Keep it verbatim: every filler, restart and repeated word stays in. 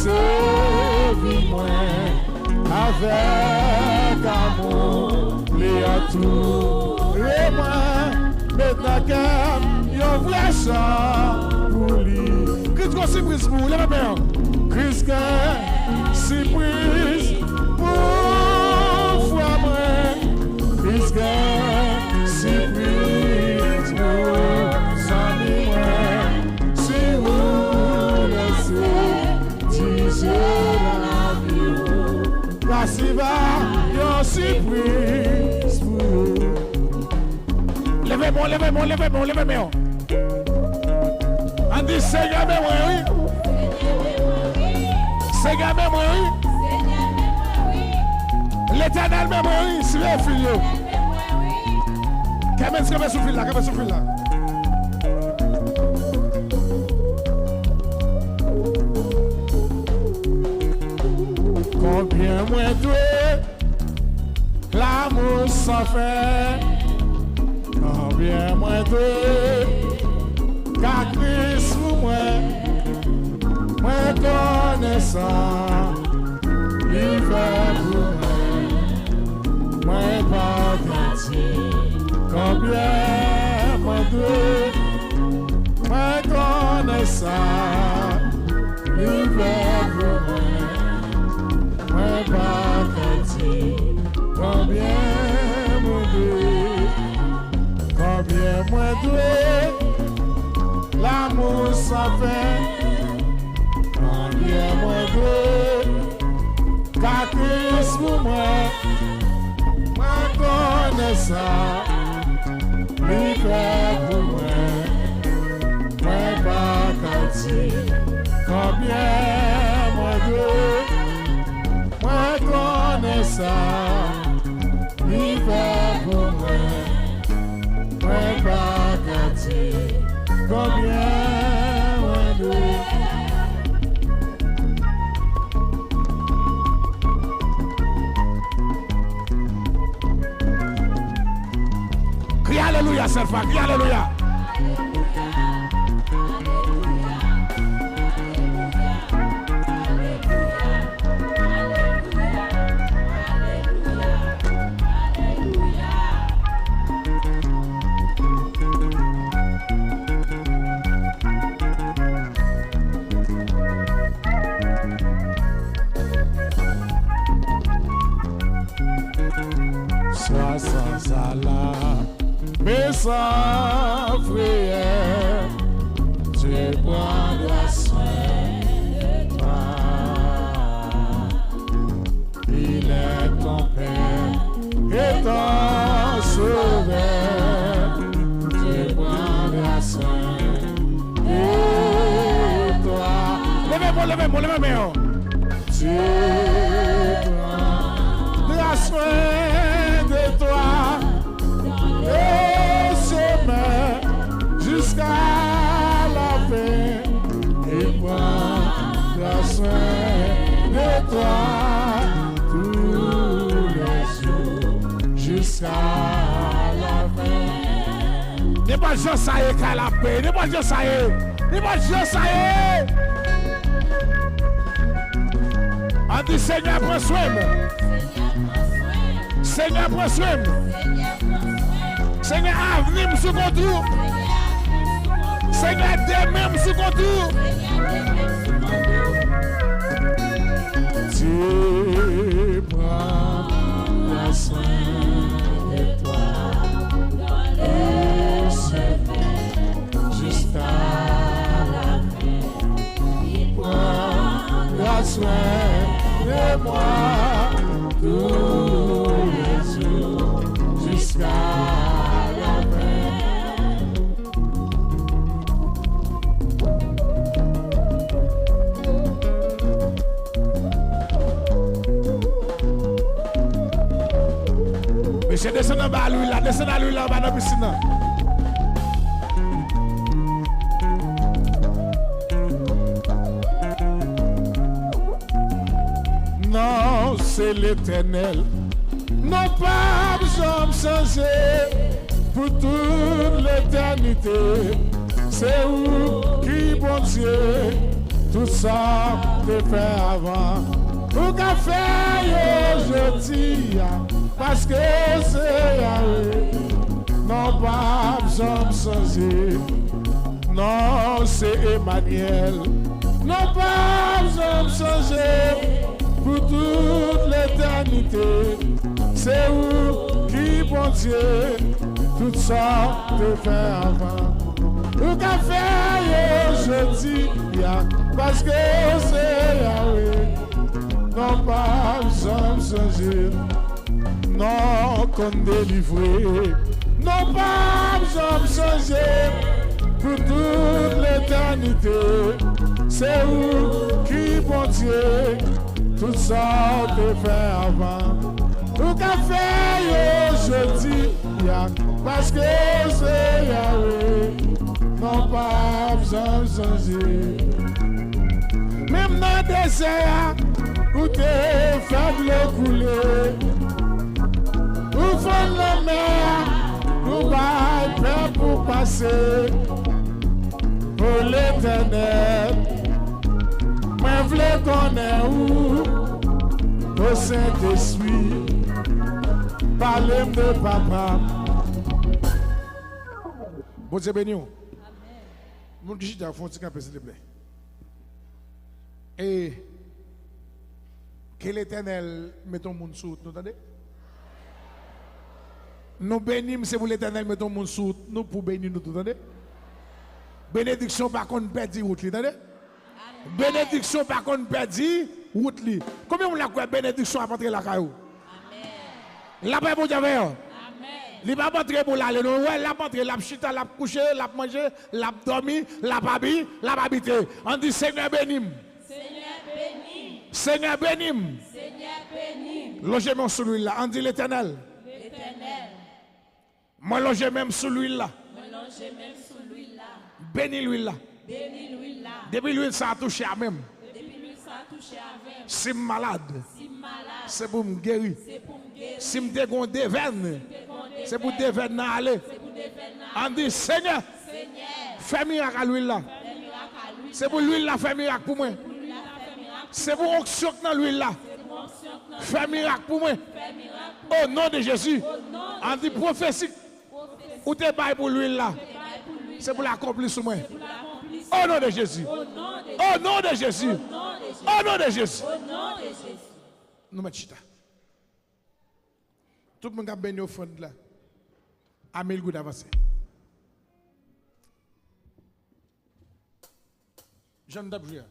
Sèvi mwen avèk amou li antoure mwen, met nan kè m yon vrè chan pou li. Kris gen sipriz pou ou, leve men an. Kris gen sipriz pou frè mwen, Kris gen sipriz pou zanmi mwen, si ou lese Dye nan lavi w, Gras li va yon sipriz pou ou. Leve men w, leve men w, leve men w, leve men w. Ann di, Senyè, men mwen, wi. Senyè, men mwen, wi. Letènèl, men mwen, wi. Swive fil yo. Kenbe, kenbe sou fil la, kenbe sou fil la. Konbyen mwen dwe lamou san fen? Konbyen mwen dwe ka Kris pou mwen? Mwen konnen sa li fè pou mwen, mwen pa ka di konbyen mwen dwe. Mwen konnen sa li fè pou mwen, mwen pa ka di konbyen mwen dwe. Konbyen mwen dwe lamou san fen? Konbyen mwen dwe ka Kris pou mwen? Mwen konnen sa li fè pou mwen, mwen pa ka di konbyen mwen dwe. Mwen konnen sa li fè pou mwen, mwen pa ka di konbyen mwen dwe. Kriye alelouya, sèl fwa, kriye alelouya. Swa san zala, men san frayè, Dieu prendra soin de toi. Il est ton Père et ton Sauveur. Dieu prendra soin de toi. Leve men w, leve men w, leve men w. Dieu prendra soin de toi. Le chemin jusqu'à la fin, il prendra soin de toi tous les jours jusqu'à la fin. Nenpòt jan sa ye, kay la ap peye. Nenpòt jan sa ye. Nenpòt jan sa ye. Ann di, Senyè, pran swen m. Senyè, pran swen m. Senyè, avni m sou kont ou. Senyè, demen m sou kont ou. Dieu prendra soin de toi dans le chemin jusqu'à la fin. Il prendra soin de moi tous les jours jusqu'à la fin. Mesye, desann anba lwil la, desann lwil la anba nan pisin nan. Non, se Letènèl. Non, p ap janm chanje pou tout letènite. Se ou ki Bondye. Tout sa w te fè avan, ou ka fè yo jodi a, paske w se Yawe. Non, p ap janm chanje. Non, w se Emanyèl. Non, p ap janm chanje. Pou tout letènite, se ou ki Bondye. Tout sa w te fè avan, ou ka fè yo jodi a, paske w se Yawe. Non, p ap janm chanje. Non, w konn delivre. Non, p ap janm chanje. Pou tout letènite, se ou ki Bondye. Tout sa w te fè avan, ou ka fè yo jodi a, paske w se Yawe. Non, p ap janm chanje. Menm nan dezè a, ou te fè dlo koule. Ou fann lanmè a, ou bay pèp ou pase. O Letènèl, mwen vle konnen ou, o Sentespri, pale m de papa m. Bondye beni w. Moun ki chita, fè yon ti kanpe, silvouplè. E ke Letènèl mete yon moun sou wout nou, tande? Nou beni m, se pou Letènèl mete yon moun sou wout nou pou beni nou tou, tande? Benediksyon pa konn pèdi wout li, tande? Benediksyon pa konn pèdi wout li. Konbyen moun la kwè benediksyon ap antre lakay ou? Lapè Bondye avè w. Li p ap antre pou l ale, non. Ou wè, l ap antre, l ap chita, l ap kouche, l ap manje, l ap dòmi, l ap abi, l ap abite. Ann di, Senyè, beni m. Senyè, beni m. Senyè, beni m. Senyè, beni m. Lonje men w sou lwil la. Ann di, Letènèl, Letènèl, mwen lonje men m sou lwil la. Mwen lonje men m sou lwil la. Beni lwil la. Beni lwil la. Depi lwil sa a touche a men m, depi lwil sa a touche a men m, si m malad, si m malad, se pou m geri. Se pou m geri. Si m te gen yon devèn, si m te gen yon devèn, se pou devèn nan ale. Se pou devèn nan ale. Ann di, Senyè, Senyè, fè mirak a lwil la. Fè mirak a lwil la. Se pou lwil la fè mirak pou mwen. Se pou lwil la fè mirak pou mwen. Se pou onksyon k nan lwil la. Se pou onksyon k nan lwil la. Fè mirak pou mwen. Fè mirak pou mwen. O non de Jezi. O non de Jezi. Ann di, pwofesi ou te bay pou lwil la, se pou l akonpli sou mwen. O non de Jezi. O non de Jezi. O non de Jezi. Nou mèt chita. Tout moun k ap beni ofrann la, a mil goud avanse. Jan n t ap jwe a.